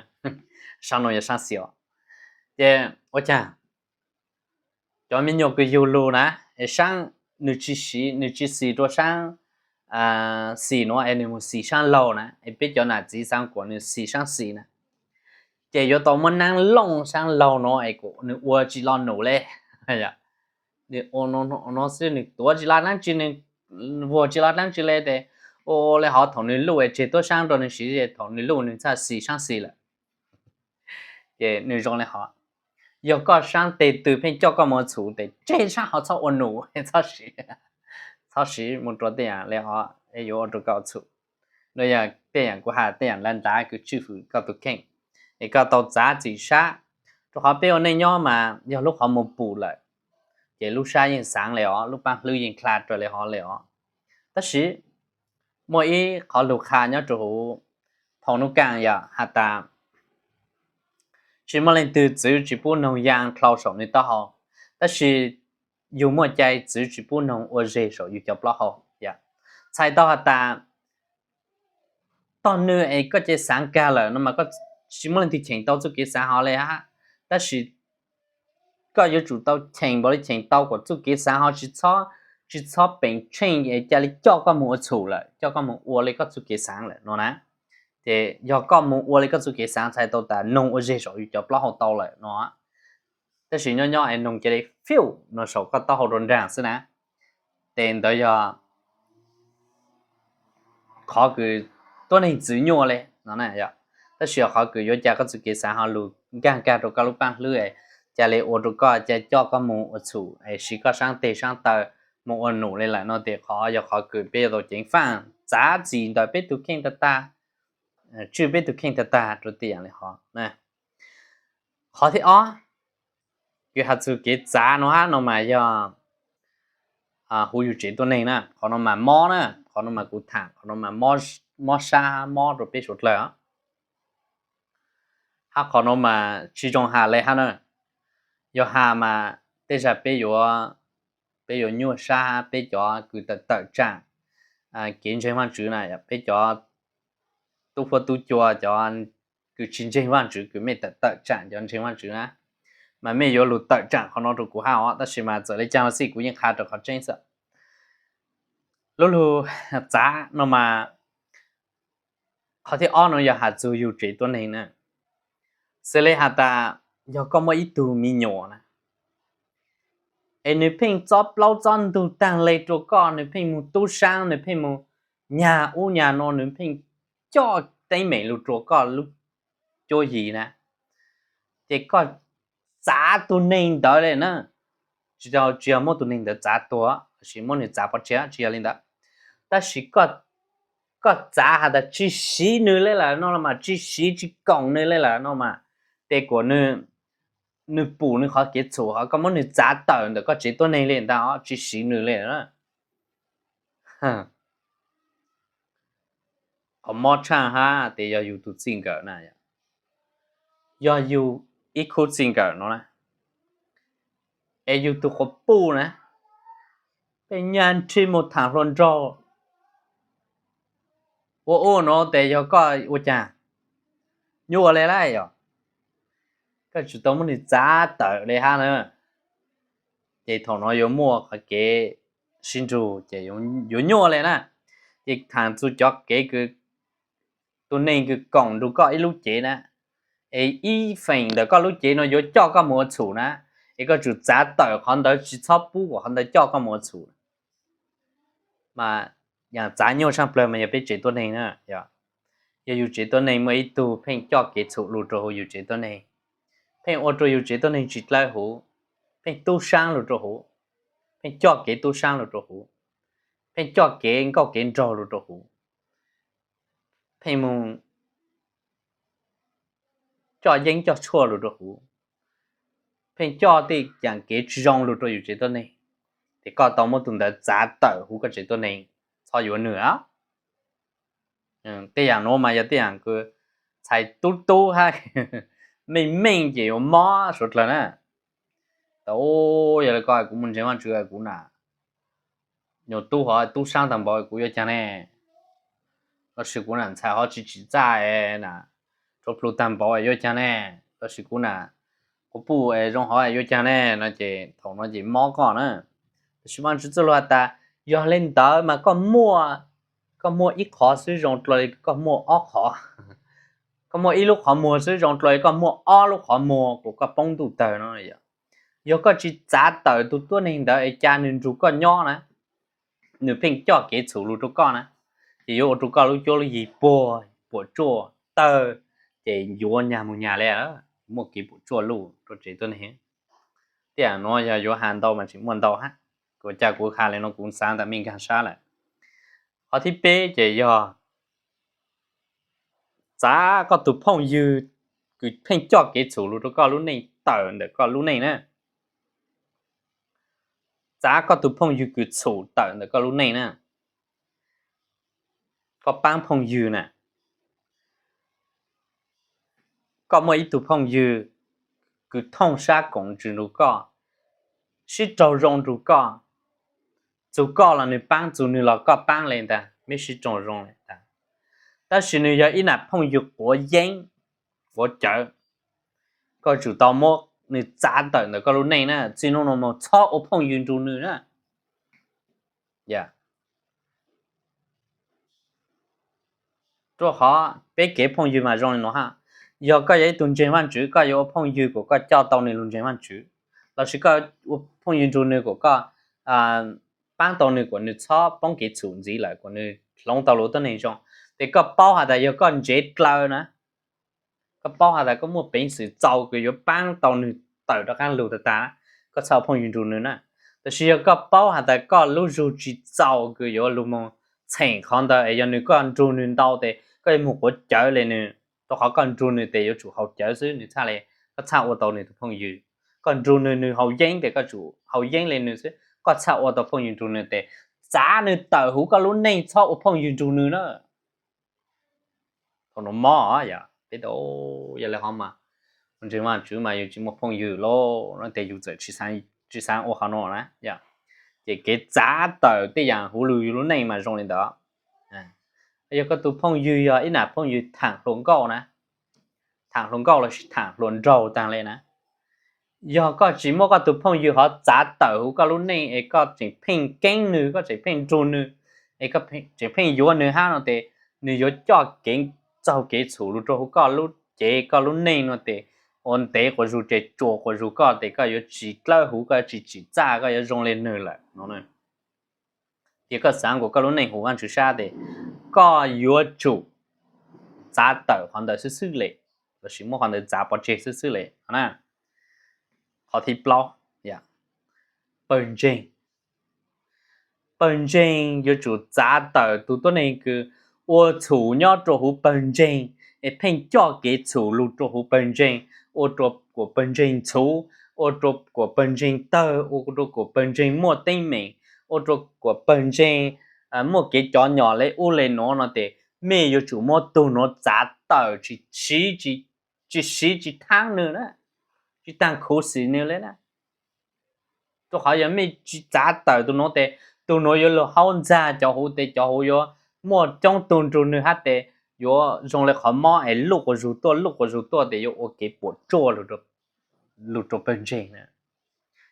saab no yog saab xis os. Ces ua caag cov me nyuam kws yug lug na, es saab nwg tsis siv, nwg tsis xis rua saab xis nuav es nwg moog xis saab laug na, es peb cov nam txiv xaav kuas nwg xis saab xis na, ces yuav tau muab naab looj saab laug nuav es kuas nwg ua tsis lo num le. Nwg ua no xwb, nwg tuav tsis lo dlaab tsi, nwg vuag tsis lo dlaab tsi le tes ua le hov thaum nwg luj es tseg tuab saab rua nwg siv, thaum nwg luj nwg txhaj xis saab xis lawm. Ces nwg zoo le hov, yog koj saab teg twg pheej coj koj moog ua txhum tes tseg saab hov txhob ua num, txhob siv moog rua tej yaam le hov yuav ua rua koj ua txhum. Nuav yog tej yaam kuv has tej yaam lav ntav kws tswj fwm koj tug kheej, es koj tau txav txim sab, rua qhov peb ua neej nyob mas yog lub qhov muag pum lawm ces lub sab yeej xaav le os, lub paab hlwb yeej dlha raws le hov le os. Tab sis muaj ib qhov lug qha nyob rua huv, thaum nuav kaam yog has tas tsis muaj leej twg txwv tsis pub noog yaa dlhau saum nwg taub hau, tab sis yug muaj cai txwv tsis pub noog ua zeg saum yug cov plaub hau. Txhais tau has tas tog nwg es koj cai xaav kag lawm no mas koj tsis muaj leej twg cheem tau txuj kev xaav hov le hab, tab sis koj yuav tsum tau cheem npaum le cheem tau kuas txuj kev xaav hov tsis txhob, tsis txhob peem tsheej es ca le coj koj moog ua txhum lawm, coj koj moog ua le koj txuj kev xaav lawm no na. Ces yog koj moog ua le koj txuj kev xaav txhais tau tas noog ua zeg saum yug cov plaub hau tau lawm no, tab sis nyob nyob es noog ca le fiuj no saum koj taub hau rua nraag xwb na, tes ntawd yog qhov kws tuab neeg txwv nyuaj le no. Tab sis yog qhov kws yuav ca koj txuj kev xaav hov lug nkaag kag rua koj lub paab hlwb, ca le ua rua koj, ca coj koj moog ua txhum es siv koj saab teg saab taw moog ua num le lawm no tes qhov yog qhov kws peb yuav tau ceev faaj txav txim ntawm peb tug kheej tag tag, tswj peb tug kheej tag tag rua tej yaam le hov. Qhov thib ob kws has txug kev txav no hab no mas yog huv yug tsev tuab neeg na, qhov no mas mob na, qhov no mas kuv thaam, qhov no mas mob sab mob rua peb suav dlawg. Hab qhov no mas tsis zoo has le hab na, yog has mas tej zag peb yuav, peb yuav nyuaj sab, peb cov kws tawm tawm tsaam kev ntseeg Vaajtswv na, peb cov tub huab tub cua, cov kws tsis ntseeg Vaajtswv kws mej tawm tawm tsaam cov ntseeg Vaajtswv na, mas mej yuav lug tawm tsaam qhov no rua kuv hab os, tab sis mas txawm le caag los xij kuv yeej qha rua qhov tseeb xwb. Lub lug txav no mas qhov thib ob no yog has txug yug tsev tuab neeg na. Xws le has tas yog koj muaj ib tug me nyuam na, es nwg pheej txob plaub txob ntug taag le rua koj, nwg pheej moog tub saab, nwg pheej moog nyag ub nyag no, nwg pheej coj teeb meem lug rua koj lub cuab yig na, ces koj txav tug neeg ntawd le na. Tsis, tsis yog muab tug neeg ntawd txav tuag, tab sis muab nwg txav pov tseg, tsis yog le ntawd. Tab sis koj txav has tas tsis siv nwg le lawm no mas, tsis siv tsis koom nwg le lawm no mas, tes kuas nwg pum nwg qhov kev txhum hov, koj muab nwg txav tawm ntawm koj tsev tuab neeg le ntag, tsis siv nwg le. Qhov mob tshaaj hab tes yog yug tug txij nkawm na, yog yug ib khub txij nkawm no na, es yug tug quas puj na, peb nyag nrhig moog thaam hluas nraug ua ua no tes yog koj ua caag? Nyuaj le lawm yog, koj tsum tau muab nwg txav tawm le hab na, ces thaum no yuav muaj qhov kev sib nrug ces yuav nyuaj le na. Ces thaam txug cov kev kws tug neeg kws koom nrug koj ib lub cev na, es ib feem ntawm koj lub cev no yuav coj koj moog ua txhum na, es koj tsum txav tawm qhov ntawd, tsis txhob pub kuas qhov ntawd coj koj moog ua txhum. Mas yaam txav nyuaj tshaaj plawg mas yog peb tsev tuab neeg na. Yog yug tsev tuab neeg muaj ib tug pheej coj kev txhum lug rua huv yug tsev tuab neeg, pheej ua rua yug tsev tuab neeg tsis dlawb huv, pheej tub saab lug rua huv, pheej coj kev tub saab lug rua huv, pheej coj kev nkauj kev nraug lug rua huv, pheej moog coj yeeb coj tshuaj lug rua huv, pheej coj tej yaam kev tsis zoo lug rua yug tsev tuab neeg, ces koj tau muab tug ntawd txav tawm huv koj tsev tuab neeg, txhob yuav nwg. Tej yaam nuav mas yog tej yaam kws txhais tub tub hab meej meej ces yuav mob suav dlawg na. Tau, yog le koj kuv muaj ntseeg Vaajtswv kuv na, nyuag tub hov tub saab taag npaum kuv yuav caag ne? Lossis kuv nam ntxhais hov tsi tsim txaj na, tsua plhu taag npaum yuav caag ne? Lossis kuv nam quas puj zoo hov yuav caag ne? No ces thaum no ces mob koj na. Tab sis Vaajtswv txuj lug has tas, yog le ntawd mas koj muaj, koj muaj ib qhov xwb zoo dlua le koj muaj ob qhov. Koj muaj ib lub qhov muag xwb zoo dlua le koj muaj ob lub qhov muag kuas koj poob ntuj tawg no. Yog koj tsi txav tawm tug tuab neeg ntawd es ca nws nrug koj nyob na, nws pheej coj kev txhum lug rua koj na, ces yuav ua rua koj lub cuab lub yig puag, puam tsuaj tawg, ces yuav nyag mus nyag le, muaj kev puam tsuaj luj rua tsev tuab neeg. Tej zaam nuav yog yuav has ntau mas tseem muaj ntau hab, kuv ca kuv has le nuav kuv xaav tas mej nkaag sab lawm. Qhov thib peb ces yog txav koj tug phooj ywg kws pheej coj kev txhum lug rua koj lub neej tawm ntawm koj lub neej na. Txav koj tug phooj ywg kws txhum tawm ntawm koj lub neej na. Koj paab phooj ywg na, koj muaj ib tug phooj ywg kws thooj sab koom nrug koj, sib raug zoo nrug koj, txug koj los nws paab, txug nws los koj paab le ntag, mej sib raug zoo le ntag. Tab sis nws yog ib nam phooj ywg quav yeeb, quav cawv, koj tsum tau muab nws txav tawm ntawm koj lub neej na, txij nub nua moog txhob ua phooj ywg nrug nws na. Rua qhov peb kev phooj ywg mas zoo le nuav hab, yog koj yog ib tug ntseeg Vaajtswv koj yuav ua phooj ywg kuas koj coj tau nws lug ntseeg Vaajtswv, lossis koj ua phooj ywg nrug nws kuas koj paab tau nws kuas nws txhob poob kev txhum ntxiv lawm kuas nws hloov tau lug tuab neeg zoo. Tes koj paub has tas yog koj ntsev dlaws na, koj paub has tas koj muaj peev xwm txaus kws yuav paab tau nws tawm rov qaab lug tag tag, koj txhob ua phooj ywg nrug nws na. Tab sis yog koj paub has tas koj lub zug tsi txaus kws yuav lug moog txheem qhov ntawd es yog nws koj nrug nws ntau tes koj yuav moog quav cawv le nws, rua qhov koj nrug nws tes yuav tsum haus cawv xwb nws txhaj le, koj txhaj ua tau nws tug phooj ywg. Koj nrug nws, nws haus yeeb tes koj tsum haus yeeb le nws xwb, koj txhaj ua tau phooj ywg nrug nws tes txav nws tawm huv koj lub neej txhob ua phooj ywg nrug nws na. Thaum nuav mob yom, peb tau, yog le hov mas ntseeg Vaajtswv mas yus tsi muaj phooj ywg lauj, no tes yus txawm tsi xaav ua qhov nuav na yom. Ces kev txav tawm tej yaam huv lug yus lub neej mas zoo le ntawd. Yog koj tug phooj ywg yog ib nam phooj ywg thaam hluas nkauj na, thaam hluas nkauj lossis thaam hluas nraug taag le na, yog koj tsi muab koj tug phooj ywg hov txav tawm huv koj lub neej es koj tseem pheej keeb nws, koj tseem pheej nrug nws, es koj tseem pheej yuav nws hab no tes nws yuav coj kev, txaug kev txhum lug rua huv koj lub cev koj lub neej no tes ua ntev quas zug ces tsuas quas zug koj tes koj yuav tsi dlawb huv, koj yuav tsi tsim txaj, koj yuav zoo le nws lawm no. Ces koj xaav kuas koj lub neej huv Vaajtswv sab tes koj yuav tsum txav tawm qhov ntawd xwb xwb le, lossis muab qhov ntawd txav pov tseg xwb xwb le na. Qhov thib plaub, pawg ntseeg. Pawg ntseeg yuav tsum txav tawm tug tuab neeg kws ua txhum nyob rua huv pawg ntseeg, es pheej coj kev txhum lug rua huv pawg ntseeg, ua rua kuas pawg ntseeg ntxhuv, ua rua kuas pawg ntseeg tawg, ua rua kuas pawg ntseeg muaj teeb meem, ua rua kuas pawg ntseeg muaj kev cov nyom le ub le nuav no tes mej yuav tsum muab tug nuav txav tawm, tsi siv tsi thaab nws na, tsi taag khuv xim nws le na. Rua qhov yog mej tsi txav tawm tug nuav tes tug nuav yuav lug haub ntxag cov huv tes cov huv yuav muaj coob tug nrug nws hab tes yuav zoo le qhov mob es luj quas zug tuaj luj quas zug tuaj tes yuav ua kev puam tsuaj lug rua pawg ntseeg na.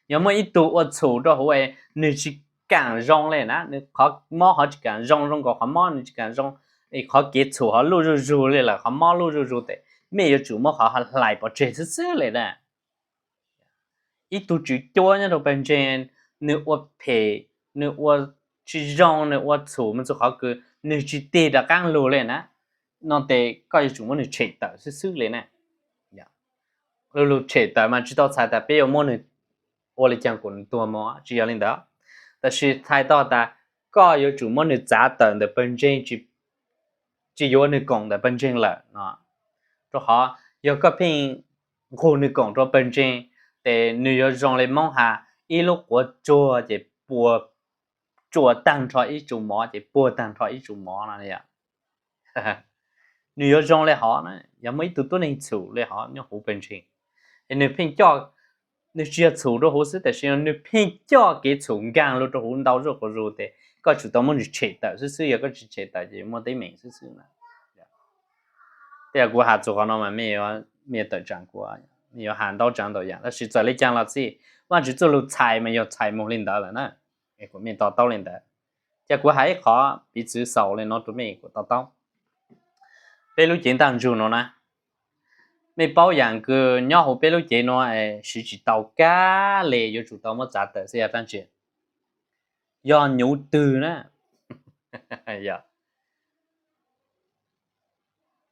Yog muaj ib tug ua txhum rua huv es nwg tsi kaam zoo le na, nws qhov mob hov tsi kaam zoo, zoo nkaus qhov mob nws tsi kaam zoo, es qhov kev txhum hov luj zuj zug le lawm, qhov mob luj zuj zug tes mej yuav tsum muab qhov hlais pov tseg xwb xwb le na. Ib tug tswv cuab nyob rua pawg ntseeg, nws ua phem, nws ua tsi zoo, nws ua txhum moog txug qhov kws nws tsi tig rov qaab lug le na, no tes koj yuav tsum muab nws tshem tawm xwb xwb le na. Lug lug tshem tawm mas tsi tau txhais tas peb yuav muab nws ua le caag kuas nws tuag moog, tsi yog le ntawd. Tab sis txhais tau tas koj yuav tsum muab nws txav tawm ntawm pawg ntseeg, tsi yuav nws koom ntawm pawg ntseeg lawm no. Rua qhov yog koj pheej nqug nws koom rua pawg ntseeg, tes nws yuav zoo le Moob has, ib lub quav tsuag ces puag, tsuag taag nrho ib tsum mov ces puag taag nrho ib tsum mov no. Nws yuav zoo le hov na, yog muaj ib tug tuab neeg txhum le hov nyob huv pawg ntseeg, es nws pheej coj, nws tsi yog txhum rua huv xwb tab sis nws pheej coj kev txhum nkaag lug rua huv ntau zuj quas zug tes koj tsum tau muab nws tshem tawm xwb xwb, yog koj tsis tshem tawm ces yuav muaj teeb meem xwb xwb na. Tej yog kuv has txog qhov no mas mej yuav tawm tsam kuv, mej yuav has ntau tsav ntau yam, tab sis txawm li cas los xij, Vajtswv txuj lug txhais mas yog txhais moog li ntawd lawm na. Kuas mej to taub li ntawd. Ces kuv has ib qhov piv txwv xaus li no rua mej kuas to taub. Peb lub cev ntaj ntsug no na, mej paub yaam kws nyob huv peb lub cev nuav siv tsis tau kag le, yuav tsum tau muab txav tawm xwb yog dlaab tsi? Yog nyuv twg na.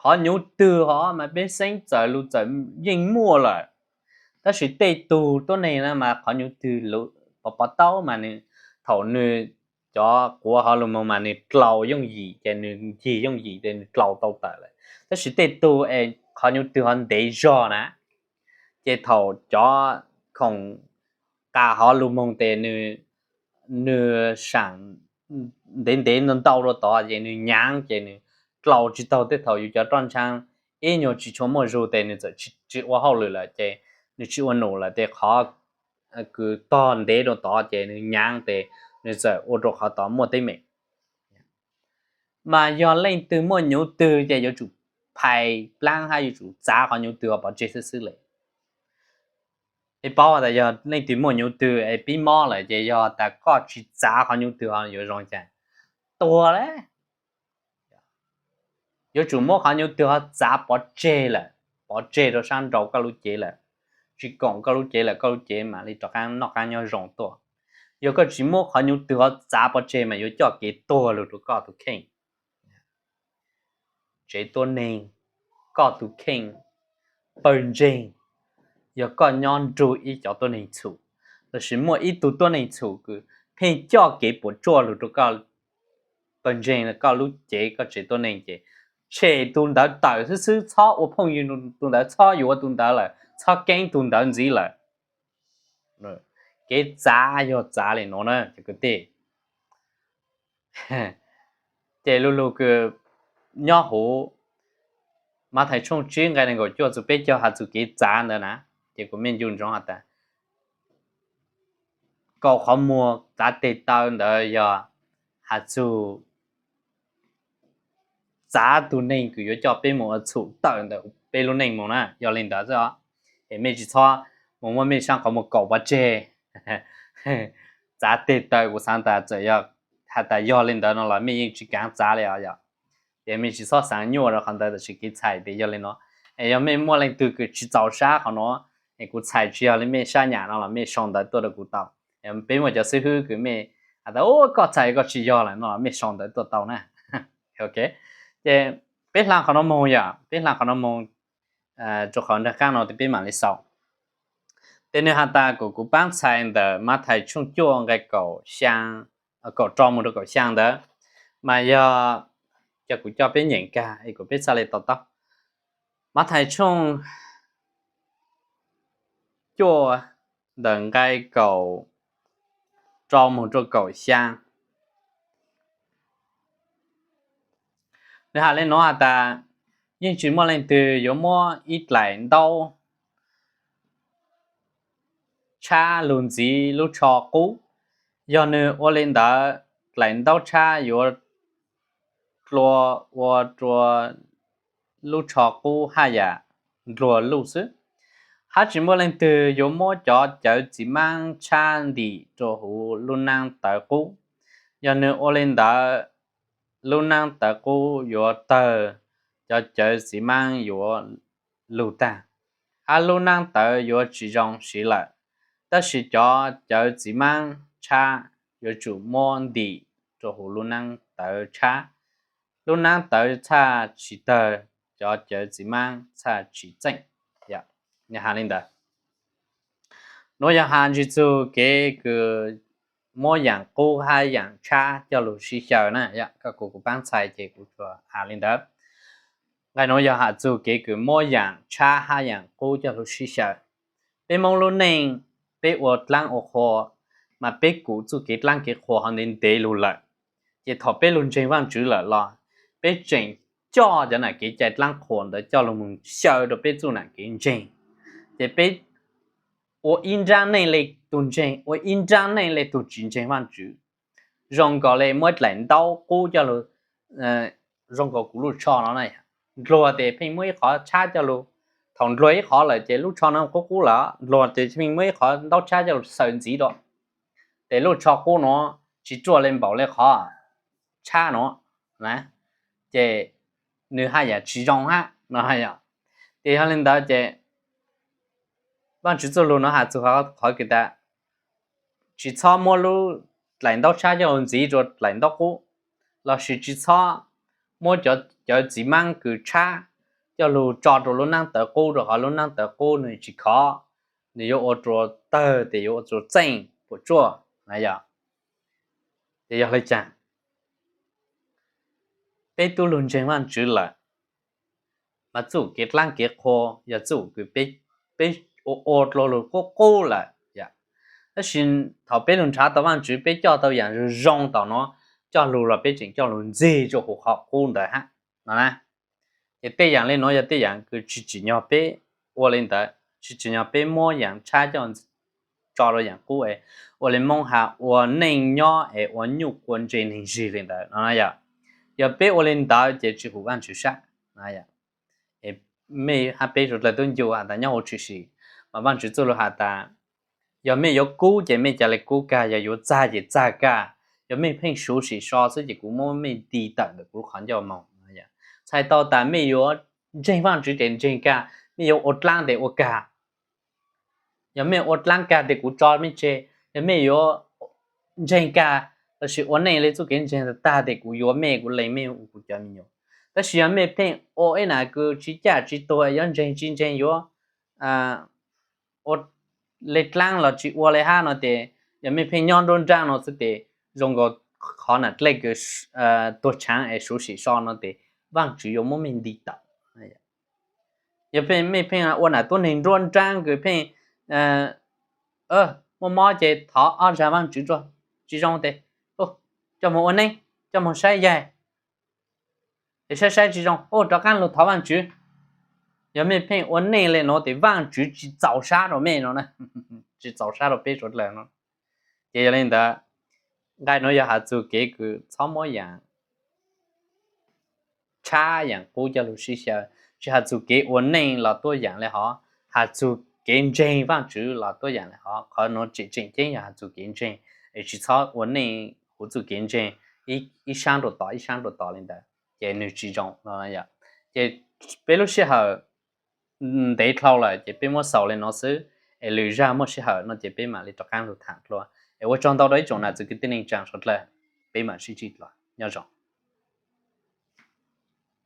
Qhov nyuv twg hov mas peb xeeb txawm lug txawm yeej muaj lawm, tab sis tej tug tuab neeg na mas qhov nyuv twg pov pov taub mas nws, thaum nws cov quav hov lug moog mas nws dlaus yooj yim ces nws ncig yooj yim ces nws dlaus tau tawm lawm. Tab sis tej tug es qhov nyuv twg hov ntev zog na, ces thaum cov khoom qas hov lug moog tes nws, nws saam ntev ntev ntau ntau rua tod ces nws nyaav ces nws dlaus tsis taug. Tej thaum yus cov roj ntshaa ib nyuag tsis tshua muaj zug tes nws txawm tsis ua hauj lwm lawm ces nws tsis ua num lawm tes qhov kws tog ntev rua tod ces nws nyaav tes nws txawm ua rua qhov tod muaj teeb meem. Mas yog leej twg muaj nyuv twg ces yuav tsum phais plaab hab yuav tsum txav qhov nyuv twg hov pov tseg xwb xwb le. Peb paub tas yog leej twg muaj nyuv twg es pib mob lawm ces yog tas koj tsis txav qhov nyuv twg hov yuav zoo cas? Tuag le. Yuav tsum muab qhov nyuv twg hov txav pov tseg lawm, pov tseg rua saab nraud koj lub cev lawm, tsis koom koj lub cev lawm, koj lub cev mam li rov qaab noj qaab nyob zoo tuaj. Yog koj tsis muab qhov nyuv twg hov txav pov tseg mas yuav coj kev tuag lug rua koj tug kheej, tsev tuab neeg, koj tug kheej, pawg ntseeg. Yog koj nyob nrug ib cov tuab neeg txhum, tab sis muaj ib tug tuab neeg txhum kws pheej coj kev puas tsuaj lug rua koj pawg ntseeg, koj lub cev, koj tsev tuab neeg ces tshem tug ntawd tawm xwb xwb, txhob ua phooj ywg tug ntawd, txhob yuav tug ntawd lawm, txhob keeb tug ntawd ntxiv lawm. Kev txav yog txav li nuav na cov kwv tij. Ces lu lug kws nyob huv Mathais tshooj tsib nqai nees nkaum cuaj txug peb caug has txug kev txav ntawd na, ces kuv mej ncu ntsoov has tas kaum qhov muag txav teg taw ntawd yog has txug txav tug neeg kws yuav coj peb moog ua txhum tawm ntawm peb lub neej moog na. Yog li ntawd xwb os, es mej tsis txhob moog muab mej saab qhov muag kaum pov tseg. Txav teg taw kuv xaav tas txawm yog has tas yog li ntawd no los mej yeej tsis kaav txav li os yom. Ces mej tsis txhob xaav nyuaj rau qhov ntawd, tab sis kev txhais tes yog li no. Es yog mej muaj leej twg kws tsis txaus sab qhov no, es kuv txhais tsis yog li mej sab nyam no los mej sau ntawv tuaj rau kuv tau. Peb muaj cov xib hwb kws mej has tas koj txhais koj tsis yog lawm no los mej sau ntawv tuaj tau na. Ces peb hla qhov no moog yom, peb hla qhov no moog rua qhov nraag qaab no tes peb mam li xaus. Tes nwg has tas kuas kuv paab txhais ntawm Mathais tshooj cuaj nqai kaum rau moog rua kaum xyaa ntawd, mas yog, cov kuv coj peb nyeem kag es kuas peb txhaj le to taub. Mathais tshooj cuaj ntawm nqai kaum rau moog rua kaum xyaa, nwg has le nuav has tas, yeej tsis muaj leej twg yuav muab ib dlaim ntaub tshab lug ntxiv lub tsho qub. Yog nwg ua le ntawd, dlaim ntaub tshab yuav dlua ua rua lub tsho qub haj yam ndluag luj xwb. Hab tsis muaj leej twg yuav muab cov cawv txiv maab tshab ntim rua huv lub naab tawv qub. Yog nwg ua le ntawd, lub naab tawv qub yuav tawg, cov cawv txiv maab yuav lug tag, hab lub naab tawv yuav tsis zoo siv lawm. Tab sis cov cawv txiv maab tshab yuav tsum muab ntim rua huv lub naab tawv tshab. Lub naab tawv txhaj tsis tawg, cov cawv txiv maab txhaj tsis txeej. Nwg has le ntawd. Nuav yog has ntsig txug kev kws muab yaam qub hab yaam tshab coj lug sib xyaw na. Koj kuas kuv paab txhais ces kuv tsuas has le ntawd. Nqai nuav yog has txug kev kws muab yaam tshab hab yaam qub coj lug sib xyaw. Peb Moob lub neej, peb ua dlaab ua qhua, mas peb kuas txuj kev dlaab kev qhua hov ntev ntev lug lawm. Ces thaum peb lug ntseeg Vaajtswv lawm los peb tseem coj cov nam kev cai dlaab qhua ntawd coj lug moog xyaw rua peb txuj nam kev ntseeg. Ces peb ua ib nraab neej le tug ntseeg, ua ib nraab neej le tug tsis ntseeg Vaajtswv. zoo nkaus li muab dlaim ntaub qub coj lug, zoo nkaus kuv lub tsho no na. Ndluag tes pheej muab ib qhov tshab coj lug, thaum ndluag ib qhov lawm ces lub tsho no qub qub lawm, ndluag tes pheej muab ib qhov ntaub tshab coj lug xaws ntxiv rau, ces lub tsho qub nuav tsis ruaj li npaum li qhov tshab nuav na, ces nws haj yam tsis zoo hab no. Ces yog li ntawd ces Vaajtswv txuj lug nuav has txug qhov kws tas tsis txhob muab lub dlaim ntaub tshab coj lug ntxiv rua dlaim ntaub qub, lossis tsis txhob muab cov txiv maab kws tshab coj lug tso rua lub naab tawv qub, rua qhov lub naab tawv qub nws tsis khov, nws yuav ua rua tawg tes yuav ua rua txeej puam tsuaj na yog. Ces yog le caag, peb tub lug ntseeg Vaajtswv lawm, mas txuj kev dlaab kev qhua yog txuj kws peb ua ua dlua lug qub qub lawm. Tab sis thaum peb lug nrhav tau Vaajtswv, peb coj tau yaam zoo zoo tom nuav coj lug los peb tseem coj lug ntxig rua huv qhov qub ntawd hab no na. Ces tej yaam le nuav yog tej yaam kws tsis tsim nyog peb ua le ntawd, tsis tsim nyog peb muab yaam tshab coj tso rua yaam qub es ua le Moob has ua neej nyob es ua nyuj qua ntse neeg zig le ntawd no na yog. Yog peb ua le ntawd ces tsis hum Vaajtswv sab. Mej hab peb suav dlawg tub ncu has tas nyob huv tshwm sim, mas Vaajtswv txuj lug has tas yog mej yuav kub ces mej ca le kub kag, yog yuav txag ces txag kag, yog mej pheej suv sim so xwb ces kuv muab mej nti tawm ntawm kuv lub qhov ncauj moog. Txhais tau tas mej yuav ntseeg Vaajtswv ces ntseeg kag, mej yuav ua dlaab tes ua kag. Yog mej ua dlaab kag tes kuv tso mej tseg, yog mej yuav ntseeg kag lossis ua neej le txuj kev ntseeg tag tes kuv yuav mej, kuv lees mej ua kuv cov me nyuam. Tab sis yog mej pheej ua ib nam kws tsis caj tsis tuag, yuav ntseeg tsis ntseeg, yuav ua le dlaab los tsis ua le hab no tes, yog mej pheej nyob nruab nraab no xwb tes zoo nkaus qhov nam dlej kws tuag tshaav es suv sim so no tes Vaajtswv yuav muab mej nti tawm. Yog mej pheej ua nam tuab neeg nruab nraab kws pheej muaj mob ces thov ob zag Vaajtswv tsuag, tsis zoo tes coj moog ua neej, coj moog saib yaig, es saib saib tsis zoo rov qaab lug thov Vaajtswv. Yog mej pheej ua neej le nuav tes Vaajtswv tsis txaus sab rau mej no, tsis txaus sab rau peb suav dlawg no. Ces yog le ntawd, nqai nuav yog has txug kev kws txhob muab yaam tshab yaam qub coj lug sib xyaw, tsis has txug kev ua neej los tuab yaam le hov, has txug kev ntseeg Vaajtswv los tuab yaam le hov. Qhov nuav tseem tseem ceeb yog has txug kev ntseeg, es tsis txhob ua neej huv txuj kev ntseeg ib saab rua tod ib saab rua tod le ntawd, ces nwg tsis zoo no. Ces peb lub sij hawm ntev dlhau lawm ces peb muab xaus le nuav xwb, es lwm zag muaj sij hawm no ces peb mam li rov qaab lug tham dlua. Es ua tsaug ntau rau ib tsoom nam txiv kwv tij neej tsaa suav dlawg, peb mam sib ntsib dlua, nyob zoo.